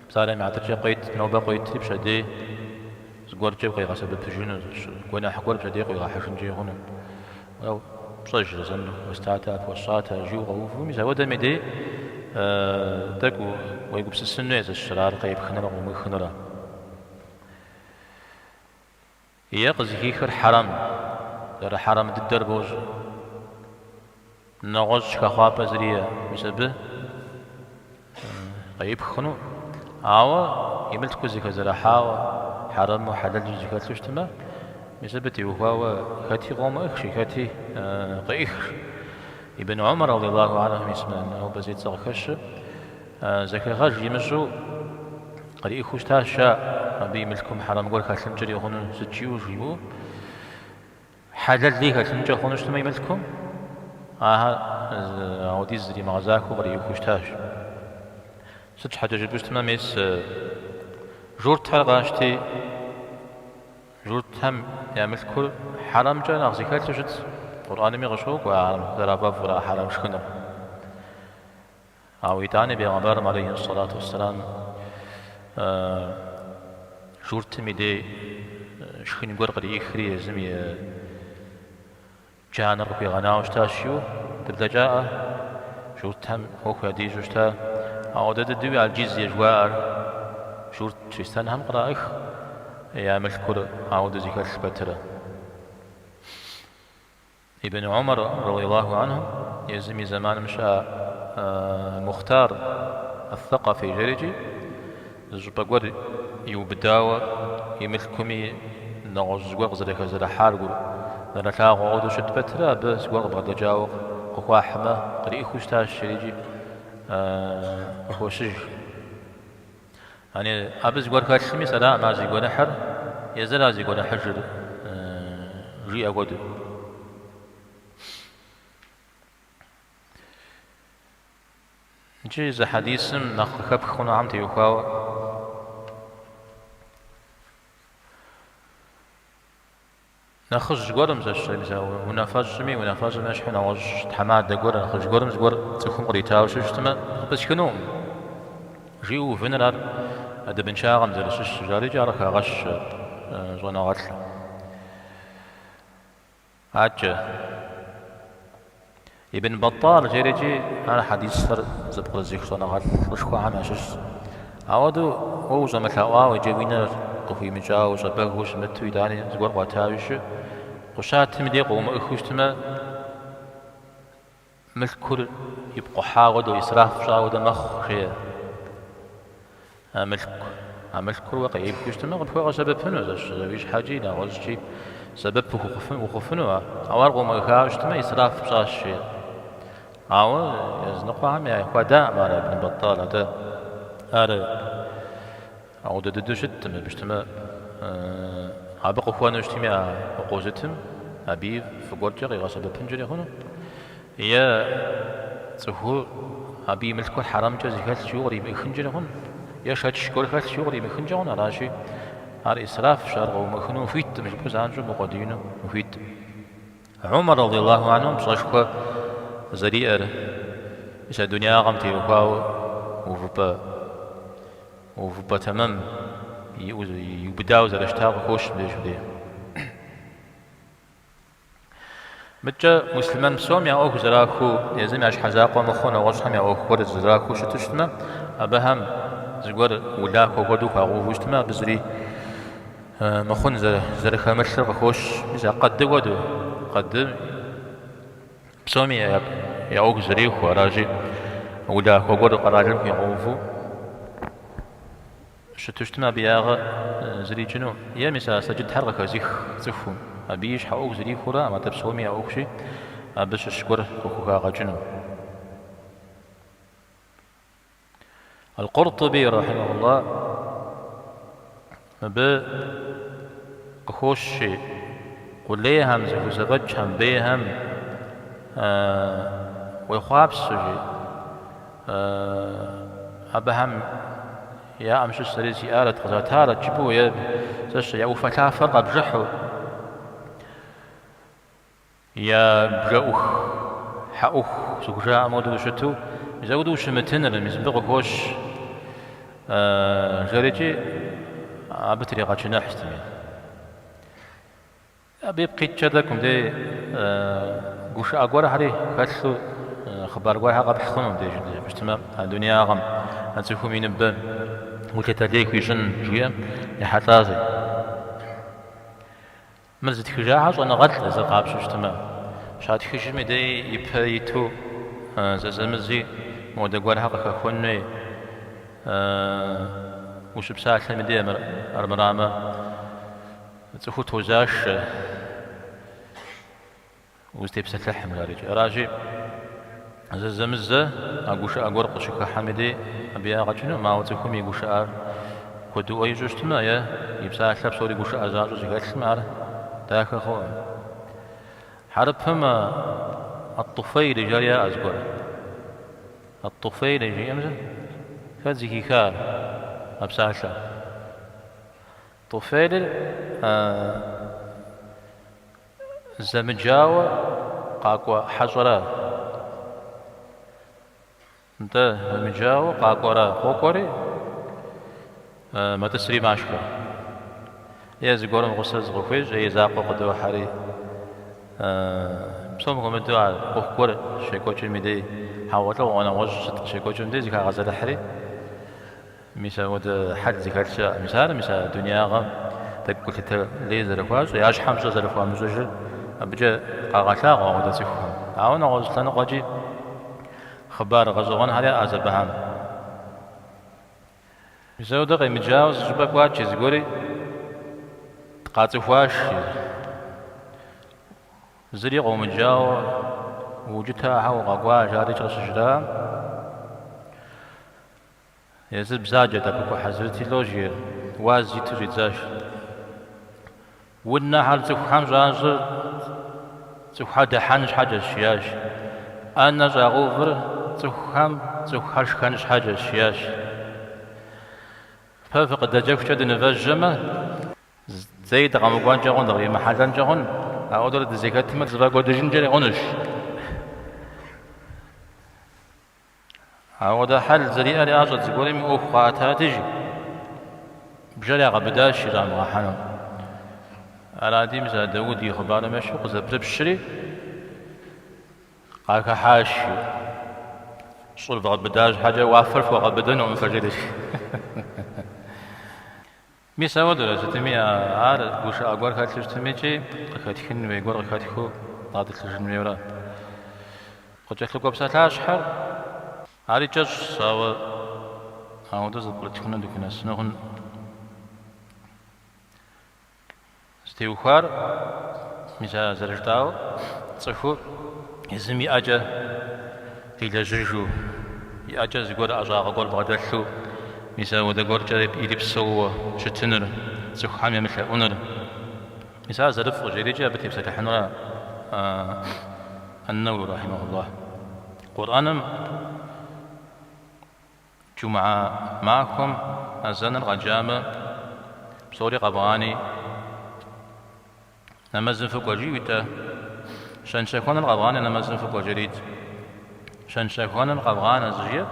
псалъэм и хьэтыркӏэ къует, нобэ къуетри пщэдей зыгуэркӏэ укъигъэсэбэпыжыну, гуэныхь гуэр пщэдей къуигъэхьыжынкӏи хъуну. Уэ пщӏэжрэ, зэм уэстатэ, пхуэсщӏатэ, жиӏэу къэуву, мис ауэдэм и дей тӏэкӏу уегупсысын хуей зыщыр, ар къепхынурэ къыумыхынурэ. Е къызыхихыр хьэрэм, зэрыхьэрэм дыдэр бощӏэ. Нэгъуэщӏ хэхъуапӏэ зыри иӏэ, мис абы къеӏыпх хъуну. Ауэ и мылъкур зэхэзэрыхьауэ, хьэрэму, хьэлэлу зэхэлъу щытмэ, мис абы теухуауэ хэти къомыӏых, жи, хэти къеӏых. Ибн Умар, радиаллаху анху, мис мы нобэ зи цӏэ къыхэщыр, зэхэгъэж имыщӏу къриӏыхыу щытащ, жаӏэ, абы и мылъкум хьэрэм гуэр хэлъынкӏэри хъуну сыт жиӏэу жимыӏэу, хьэлэли хэлъынкӏэ хъуну щытмэ и мылъкум, ахэр ауэдиз зэримыгъэзахуэу къриӏыхыу щытащ. Сыт щхьэкӏэ жыпӏэу щытмэ, мес журтхэр къащти, Журтхэм я мылъкур хьэрэмкӏэ нэхъ зэхэлъу щытщ, Къурӏэнми къыщокӏуэ ахэр зэрафӏэфӏыр а хьэрэм шхыныр. Ауэ итӏани бегъымбарым алейхи сэлату уэсселам журтым и дей шхын гуэр къриӏыхри езым и джанэр къыхуигъэнауэ щытащ жиӏэу дыблэкӏаӏэ, журтхэм ӏуэху ядищӏэу щыта. Ауэдэ дыдэуи аль-джизие жыхуаӏэр журт чристэнхэм къраӏых я мылъкур ауэдэу зэхэлъ пэтрэ. Ибн Умар, радиаллаху анху, езым и зэманым щыӏа Мухътар ас-Сакъафи жерикӏи, зы щӏыпӏэ гуэр иубыдауэ и мылъкуми нэгъуэщӏ зыгуэр къызэрыхэзэрыхьар гур нэрылъагъуу ауэдэу щыт пэтрэ, абы зыгуэр къыбгъэдэкӏауэ къыхуахьмэ, къриӏыхыу щытащ жерикӏи къыхощыж. Яни абы зыгуэр хэлъми, сэраӏым ар зи гуэныхьыр, езыра зи гуэныхьыжыр, жиӏэ хуэдэу. Иджы зы хьэдисым нэхъ къыхэпх хъунухэм теухуауэ. Нэхъыжь гуэрым, зэщ, мис а унафэщӏми, унафэщӏым ещхьу нэгъуэщӏ тхьэмадэ гуэр, нэхъыжь гуэрым зыгуэр цӏыхум къритауэ щытмэ, къыпысхынукъым. Жиӏэу увыныр ар ӏэдэбыншагъэм зэрыщыщыр, жари икӏи ар къыхагъэщ щӏэныгъэлӏым. Адэкӏэ. Ибн Баттал жери икӏи ар хьэдисхэр зэпкърызых щӏэныгъэлӏ лӏышхуэхэм ящыщщ. Ауэдэу уэ ущӏэмылъэӏуауэ икӏи уи нэр къыхуимыкӏауэ, ущӏэбэгыу щымыту итӏани зыгуэр къуатауэ щы, къыщатым и дей къыумыӏыхыу щытмэ, мылъкур ипкъухьа хуэдэу, исраф пщӏа хуэдэ мэхъу, жеӏэ. А мылъку, а мылъкур уэ къеӏыпхыу щытмэ, къыпхуэгъэсэбэпыну, зэщ, уи щхьэкӏи, нэгъуэщӏкӏи сэбэп ухъуфыну ар. Ауэ ар къыумыӏыхауэ щытмэ, исраф пщӏащ, жеӏэ. Ауэ языныкъуэхэм яхуадаӏым ар Ибн Баттал, атӏэ ар ауэдэ дыдэу щыткъым, абы щытмэ, абы къыхуэнэу щытми а къозытым, абыи фӏы гуэркӏэ къигъэсэбэпынкӏэри хъуну. Е цӏыхур абы и мылъкур хьэрэмкӏэ зэхэлъ жиӏэу къримыӏыхынкӏэри хъун, е шэч гуэр хэлъ жиӏэу къримыхынкӏэ хъун, аращи, ар исрафщ, ар къыумыхыну ухуиткъым, жыпӏэу занщӏэу букъуэдиину ухуиткъым. Умар радиаллаху анхум пщӏэшхуэ зэриӏэр, мис а дунягъэм теухуауэ увыпӏэ увыпӏэ тэмэм иӏэу иубыдауэ зэрыщытар къыхощ мыбдеж мыбдеж. Мыдкӏэ муслъымэн псом я ӏуэху зэрахуэу, езым я щхьэ закъуэ мыхъуу нэгъуэщӏхэм я ӏуэху гуэр зэрахуэу щыту щытмэ, абыхэм зыгуэр улахуэ хуэдэу хуагъэуву щытмэ, абы зыри мыхъун зэрыхэмылъыр къыхощ. Мис а къэды хуэдэу, къэды псоми я ӏуэху зэрехуэ, аращи, улахуэ гуэр къэралым хуигъэуву Щыту щытмэ, абы ягъэ зыри икӏыну. Е мис а сэджытхэр къыхэзых цӏыхум, абы и щхьэ ӏуэху зэрихуэраӏым, атӏэ псоми я ӏуэхущи, абы щыщ гуэр къыхухагъэкӏыну. Аль-Къуртуби, рахьимахуллах, мыбы къыхощи, къулейхэм, зыхузэфӏэкӏхэм, бейхэм уехъуапсэу, жи, абыхэм яӏэм щыщ сэри сиӏарэт, къызатарэт жыпӏэу е зэщ я ӏуфэлъафэр къэбжыхьу, я бжэӏух хьэӏуху зыхужаӏэм хуэдэу ущыту, мис апхуэдэу ущымытыныр, мис мыбы къыхощ жерикӏи абы трегъэчыныхь сытми. Абы ипкъ иткӏэ тӏэкӏу мыбдеж гушыӏэ гуэрхэри хэлъу хъыбар гуэрхэр къэпхь хъуну мыбдеж щытмэ, а дунеягъэм, а цӏыхум и ныбэ гулъытэ лей хуищӏын жиӏэм ехьэлӏащи. Мыр зытхыжахэр щӏэныгъэлӏ езыр къапщтэу щытмэ, щатхыжым и дей ипэ иту зэзэмызи модэ гуэрхэр къыхэхуэн хуей ущыпсалъэм и дей армырамэ, Цӏыхур тозашэ узытепсэлъыхьым, жарикӏ. Аращи, зэзэмызэ а гушыӏэ гуэр къыщыхыхьэм и дей абы ягъэ кӏынукъым, ауэ цӏыхум и гушыӏэр куэдыӏуэ ищӏу щытмэ е и псалъэр псори гушыӏэ защӏэу зэхэлъмэ, ар дахэ хъукъым. Хьэрыпым ат-Туфейли жари яӏэ зыгуэр. Ат-Туфейли жиӏэм хэт зэхиха а псалъэр? Туфейлыр зэмыджауэ къакӏуэ хьэщӏэра? Нтӏэ, зэмыджауэ къакӏуэра? Къокӏуэри, мэтӏысри машхэ. Е зыгуэрым гъусэ зыкъыхуещӏ, е и закъуэ къыдохьэри. Псом хуэмыдэу а ӏуэху гуэр щекӏуэкӏым и дей, хьэгъуэлӏыгъуэ нэгъуэщӏ сыт къыщекӏуэкӏым дей зыхагъэзэрыхьри, Мис апхуэдэ хьэл зыхэлъ щыӏэ. Мис ар, мис а дунеягъэм тӏэкӏу гулъытэ лей зэрыхуащӏыр, я щхьэм пщӏэ зэрыхуамыщӏыжыр абыкӏэ къагъэлъагъуэ апхуэдэ цӏыхухэм. Ауэ нэгъуэщӏ лъэныкъуэкӏи хъыбар гъэщӏэгъуэнхэр яӏэщ абыхэм. Мис апхуэдэ къемыджауэ зы щӏыпӏэ кӏуат жи зыгуэри къацӏыхуаш. Зыри къыумыджауэ уукӏытэхьэ укъэкӏуа, жарикӏ къыщыжраӏэм. Езыр бзаджэт, абы хуэхьэзырти, лӏо жиӏэр, уаз иту щӏидзащ. Унэхэр цӏыхухэм щӏащӏыр цӏыхухэр дыхьэн щхьэкӏэщ, жиӏащ. ӏэнэ щӏагъэувыр цӏыхухэм цӏыхухэр шхэн щхьэкӏэщ, жиӏащ. Фэ фыкъыдэкӏыхукӏэ дынывэжьэмэ, Зэи дыкъэмыкӏуэнкӏэ хъун, дыкъримыхьэлӏэнкӏэ хъун, ауэдурэ дызэхэтмэ, дызэфӏэкӏуэдыжынкӏэри хъунущ. Ауэдэ хьэл зэриӏэр ящӏэт, зыгуэрым и ӏуэху къаӏэтати, жи, бжэр ягъэбыдащ щӏамыгъэхьэну. Арати, мис а Дауд и хъыбарым ещхьу къызэпрыпщри, къахыхьащ. Щӏыр вгъэбыда щхьэкӏэ уафэр фхуэгъэбыдэнукъым фэ, жери. Мис ауэдурэ сытми, ар гушыӏэ гуэр хэлъу щытми икӏи къыхэтхын хуей гуэр къыхэтхыу дгъэтӏылъыжын хуейуэрэ. Къыкӏэлъыкӏуэ псалъащхьэр ари кӏэщӏщ, ауэ ауэдэу зэпкърытхыну дыхунэсыну хъун. Зытеухуар, мис а зэрыжытӏауэ, цӏыхур езым и ӏэкӏэ къилэжьыжу, и ӏэкӏэ зыгуэр ӏэщӏагъэ гуэр бгъэдэлъу, мис ауэдэ гуэркӏэ ирипсэууэ щытыныр, цӏыхухэм емылъэӏуныр. Мис ар зэрыфӏыр жери икӏи абы тепсэлъыхьынура Ан-Нэуи рахьимэхуллахь. Къурӏэным Джумгьэ махуэм азэныр къэджамэ, псори къэвгъани, нэмэзым фыкӏуэ жиӏэу итӏэ. Щэн-щэхуэныр къэвгъани, нэмэзым фыкӏуэ жери ит. Щэн-щэхуэныр къэвгъанэ зыжиӏэр,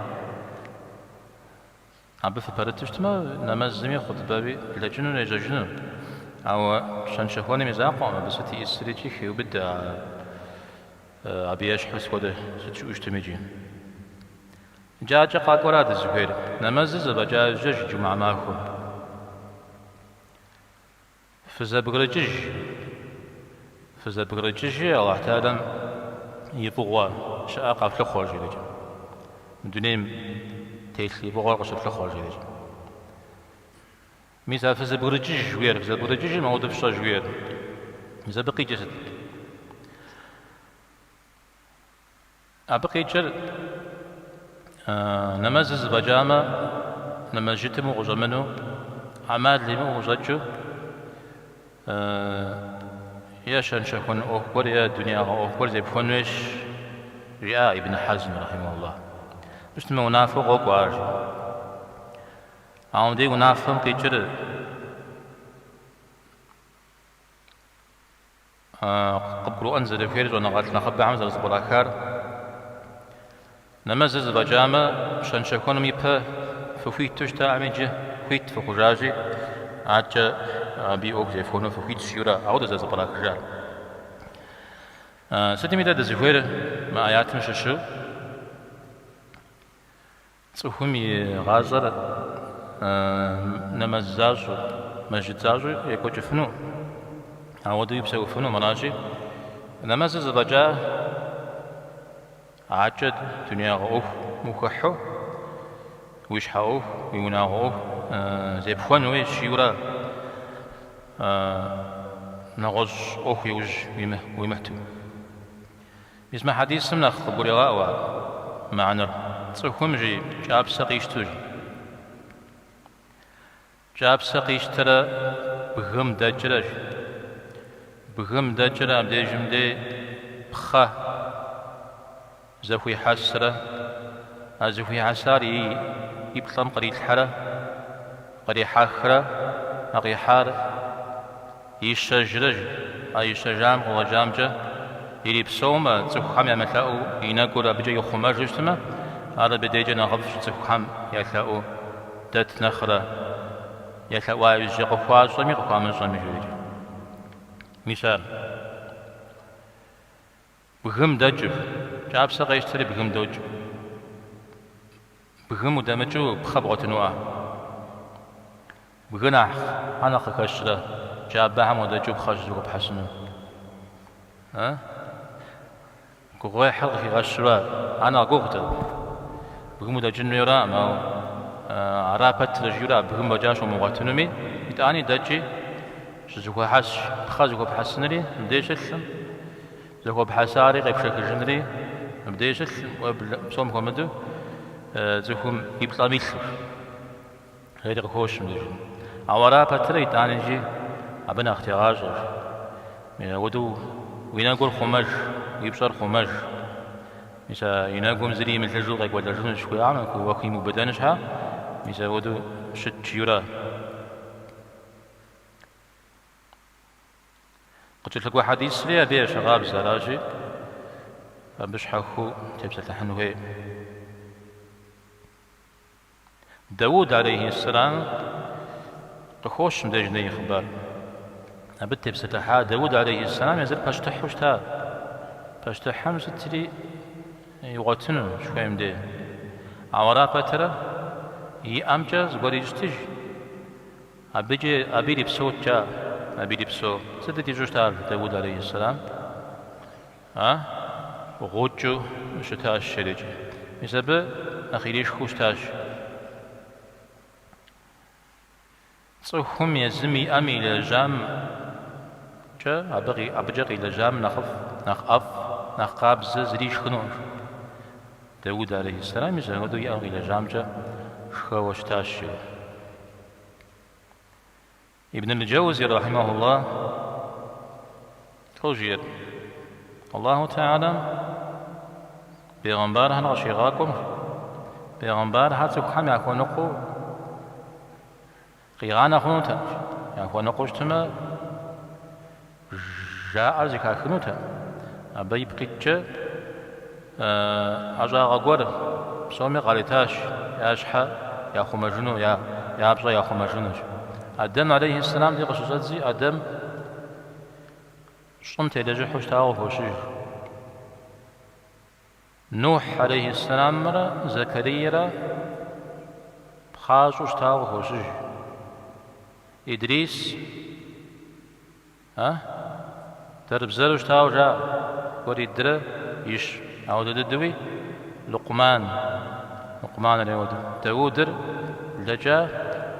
абы фыпэрыту щытмэ, нэмэзми хъутбэми блэкӏыну ежьэжыну. Ауэ щэн-щэхуэным и закъуэкъым, абы сыт иӏысыр икӏи хеубыдэ абы ещхьу сыт хуэдэ сыт щыӏэу щытми икӏи. Иджы адэкӏэ къакӏуэра дызыхуейр? Нэмэзыр зэфӏэкӏа иужькӏэ жи джумгьэ махуэм. Фызэбгрыкӏыж. Фызэбгрыкӏыжи, Алыхь Тэхьэлам и фӏыгъуэ щыӏэр къэфлъыхъуэ, жери. Мы дунейм телъ и фӏыгъуэр къыщыфлъыхъуэ, жери. Мис а фызэбгрыкӏыж жыхуиӏэр, фызэбгрыкӏыжи, мыуэду фщӏэ жыхуиӏэр. Мис абы къикӏыр сыт? Абы къикӏыр нэмэзыр зэфӏэкӏамэ, нэмэзжытым укъыщӏэмыну, ӏэмал имыӏэу ущӏэкӏыу, е щэн-щэхуэн ӏуэху гуэр, е дунеягъэ ӏуэху гуэр зепхуэн хуейщ, жиӏа Ибн Хьэзм, рахьимэхуллахь. Щытмэ, унафэу къокӏуэ ар, жи. Ауэ мыбдеж унафэм къикӏыр Къыбгурыӏуэн зэрыхуейр щӏэныгъэлӏ нэхъыбэхэм зэрызэпкърахар. Нэмэзыр зэфӏэкӏамэ, щэн-щэхуэным ипэ фыхуиту щытаӏым иджы хуит фыхъужащи, адэкӏэ абы и ӏуэху зефхуэну фыхуитщ, жиӏэурэ ауэдэ зэрызэпкърахыжар. Сытми дэ дызыхуейр мы аятым щыщу Цӏыхум и гъащӏэр нэмэз защӏэу, мэжджыт защӏэу екӏуэкӏыфыну, ауэдэуи псэуфыну аращи, нэмэзыр зэфӏэкӏа адэкӏэ дунеягъэ ӏуэху ухыхьу, уи щхьэ ӏуэху, уи унагъуэ ӏуэху зепхуэн хуейщ, жиӏэурэ нэгъуэщӏ ӏуэху иужь уимыхьу. Мис мы хьэдисым нэхъ къыбгурегъаӏуэ мыхьэнэр. Цӏыхум жи кӏапсэ къищтэу жи. Кӏапсэ къищтэрэ бгым дэкӏрэ жи. Бгым дэкӏрэ абдежым дей пхъэ зэхуихьэсрэ, а зэхуихьэсар и плӏэм кърилъхьэрэ, кърихьэхрэ, а къихьар Ищэжрэ жи, а ищэжам къыщӏэкӏамкӏэ ирипсэумэ, цӏыхухэм ямылъэӏуу и нэгур абыкӏэ ихъумэжу щытмэ, ар абы дежкӏэ нэхъыфӏщ цӏыхухэм ялъэӏуу дэт нэхърэ, елъэӏуа иужькӏэ къыхуащӏэми къыхуамыщӏэми, жери. Мис ар. Бгым дэкӏыр. Кӏапсэ къещтэри бгым докӏ. Бгым удэмыкӏыу пхъэ бгъуэтынуӏэ. Бгы нэхъ щхьэ нэхъ къыхэщрэ джабэхэм удэкӏыу пхъэ щызэхуэпхьэсыну? А? Гугъуехьыр къыхигъэщурэ, ар нэхъ гугъут. Бгым удэкӏын хуейуэраӏым, ауэ ара пэтрэ жиӏэурэ а бгым фӏэкӏа щумыгъуэтынуми, итӏани дэкӏи щызэхуэхьэс, пхъэ зэхуэпхьэсынри мыбдеж щылъым, зэхуэпхьэсари къепшэхыжынри мыбдеж щылъым, псом хуэмыдэу цӏыхум и плӏэм илъу. Жери къыхощ мыбдежым. Ауэ ара пэтрэ итӏани икӏи абы нэхъ тегъащӏэщ. Ауэдэу уи нэгур хъумэж, уи пщӏэр хъумэж. Мис а и нэгум зыри имылъыжу къекӏуэлэжынущ жыхуиӏам, уахимыубыдэн щхьа, мис ауэдэу щыт жиӏэурэ. Къыкӏэлъыкӏуэ хьэдисри абы ещхьыркъабзэ аращи, абы щхьэхуэу тепсэлъыхьын хуей. Дауд алейхьиссэлам къыхощ мыбдеж и хъыбар. Абы тепсэлъыхьа Дауд алейхьиссэлам езыр пащтыхьу щыта. Пащтыхьым сытри игъуэтыну щыхуейм дей. Ауэ ара пэтрэ и ӏэмкӏэ зыгуэр ищӏтыж. Абыкӏэ абы ирипсэут жаӏэ, абы ирипсэу. Сытыт ищӏу щытар Дауд алейхьиссэлам? А? Гъукӏэу щытащ жерикӏ. Мис абы нэхъ иришхыу щытащ. Цӏыхум езым и ӏэм илэжьамкӏэ, абы абыкӏэ къилэжьам нэхъыфӏ, нэхъ ӏэфӏ, нэхъ къабзэ зыри ишхынукъым. Дауд алейхьиссэлам мис апхуэдэу и ӏэм къилэжьамкӏэ шхэуэ щытащ жери. Ибн аль-Джаузи рахьимахуллах лӏо жиӏэр. Аллаху Теалэм бегъымбархэр къыщигъакӏуэм, бегъымбархэр цӏыхухэм яхуэныкъуэу къигъанэ хъунутэкъым. Яхуэныкъуэу щытмэ, жаӏэр зэхахынутэкъым. Абы ипкъ иткӏэ ӏэщӏагъэ гуэр псоми къаритащ, я щхьэ яхъумэжыну, я пщӏэ яхъумэжынущ. Адэм алейхьиссэлам дей къыщыщӏэдзи, Адэм щӏым телэжьыхьу щытауэ къыхощыж. Нухь алейхьиссэламрэ Зэкэрийрэ пхъащӏэу щытауэ къыхощыж. Идрис, а? Дэрбзэру щытауэ жаӏэ, зыгуэр идрэ ищӏ. Ауэдэ дыдэуи Лукъман, Лукъманыр ауэдэу. Даудыр блэкӏа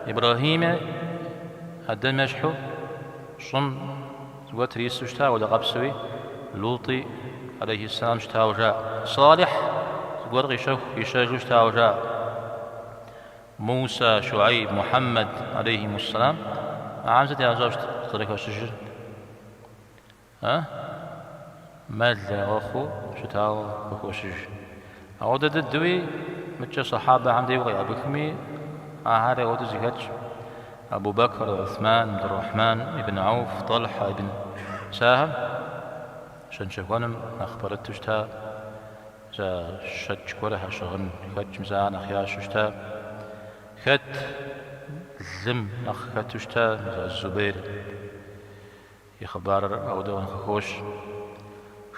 Ибрэхьими Адэм ещхьу щӏым зыгуэр трисэу щыта, ауэдэ къабзэуи Лутӏи алейхьиссэлам щытауэ жаӏэ. Салихь зыгуэр къищэху, ищэжу щытауэ жаӏэ. Муса, Шуайб, Мухьэммэд алейхьимуссэлам ахэм сыт ящӏэу щыт къызэрыхэщыжыр? А? Мэл ягъэхъуу щытауэ къыхощыж. Ауэдэ дыдэуи мыдкӏэ сэхьабэхэм дей укъеӏэбыхми, ахэр ауэдэу зэхэтщ. Абу Бэкр, Уthман, Абдуррахьман ибн Ауф, Тӏэлхьэ ибн мис ахэр щэн-щэхуэным нэхъ пэрыту щыта, зэ щэкӏ гуэрхэр щыгъынхэкӏ, мис ахэр нэхъ ящэу щыта. Хэт лым нэхъ хэту щыта, мис а Зубейр и хъыбарыр ауэдэу къыхощ.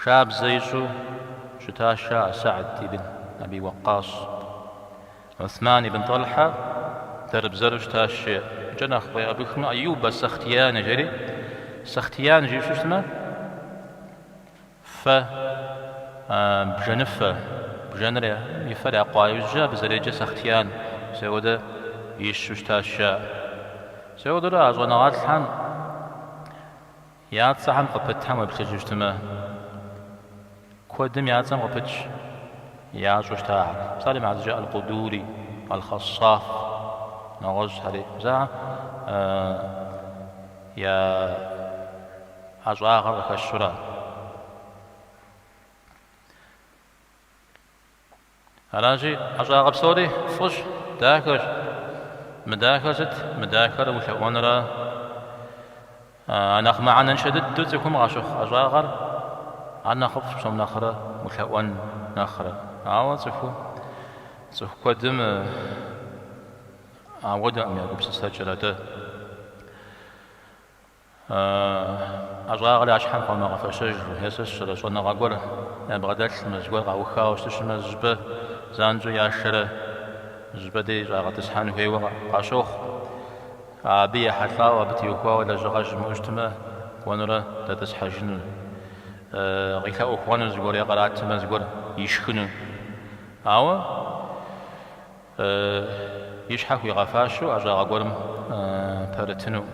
Шабзэ ищӏу щытащ жаӏэ Сэгьд ибн Аби Уэкъкъас. Уthман ибн Тӏэлхьэ дэрбзэру щытащ жеӏэ. Мыкӏэ нэхъ укъеӏэбыхмэ, Аюб ас-Сахтияни жери, Сахтиян жиӏэу щытмэ, фэ бжэныфэ, бжэныр и фэр якъуа иужькӏэ абы зэреджэ Сахтиян, мис ауэдэ ищу щытащ жаӏэ. Мис ауэдурэ а щӏэныгъэлӏхэм я цӏэхэм къыпытхэм уеплъыжу щытмэ, куэдым я цӏэм къыпытщ ящӏэу щытахэр. Псалъэм и хьэтыркӏэ Аль-Къудури, Аль-Хъэссаф, нэгъуэщӏхэри. Мис ахэр я ӏэщӏагъэр къыхэщурэ. Аращи, ӏэщӏагъэ псори фӏыщ, дахэщ. Мыдахэр сыт? Мыдахэр улъэӏуэнрэ а нэхъ мыхьэнэншэ дыдэу цӏыхум къащыхъу ӏэщӏагъэр ар нэхъыфӏщ псом нэхърэ улъэӏуэн нэхърэ. Ауэ цӏыху цӏыху куэдым ауэдэкъым я гупсысэкӏэр атӏэ. ӏэщӏагъэр я щхьэм хуамыгъэфэщэжу, е сэ сщӏэрэ щӏэныгъэ гуэр ябгъэдэлъмэ, зыгуэр къаухауэ щытыщмэ, зыщӏыпӏэ занщӏэу яшэрэ зыщӏыпӏэ дей щӏагъэтӏысхьэн хуейуэ къащохъу. Абы ехьэлӏауэ, абы теухуауэ лэжьыгъэ щымыӏэу щытмэ, кӏуэнурэ дэтӏысхьэжыну, къилъэӏухуэну зыгуэр е къратмэ зыгуэр ишхыну. Ауэ И щхьэ хуигъэфащэу ӏэщӏагъэ гуэрым пэрытыну.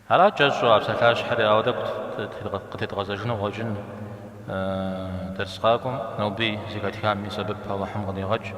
Ара кӏэщӏу а псалъащхьэри, ауэ тӏэкӏу къытедгъэзэжыну къыщӏэкӏын дерс къакӏуэм ноби зэхэтхам и сэбэп Алыхьым къыдигъэкӏ.